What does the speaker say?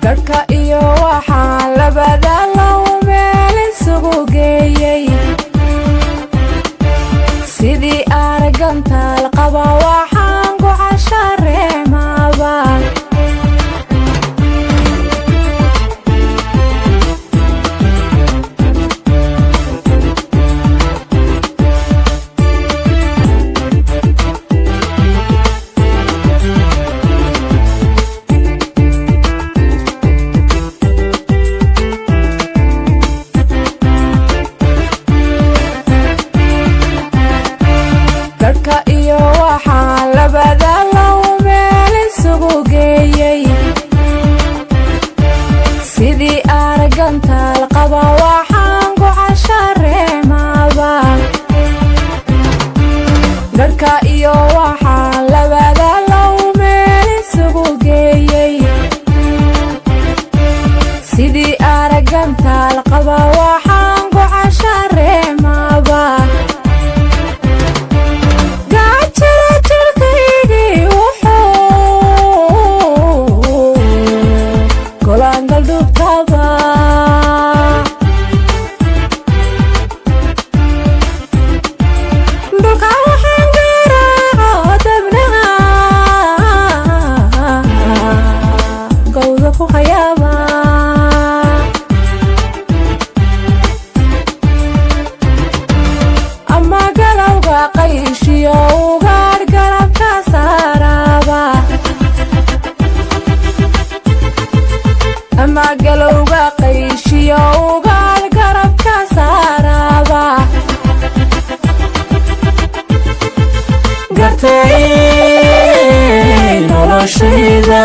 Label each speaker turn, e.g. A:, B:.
A: Garhka iyo waxaa labada low meel isugu geeyey, sidii aragantaal qaba waxaan gocasha reemaaba. Garhka iyo waxaa labada low meel isugu geeyey, sidii aragantaal qaba waxaan gocasha reemaaba. Garhka iyo waxaa labada low meel isugu geeyey, sidii aragantaal qaba waxaan gocasha reemaaba. Gaajada jirkaygii wuxuu golaangaldhubtaba, dhulka waxaan garaaco dabnaha gowda ku hayaaba. Ama galowga qayshiyo ugaadh garabka saaraaba, ama galowga qayshiyo ugaadh garabka saaraaba. Gartay noloshayda.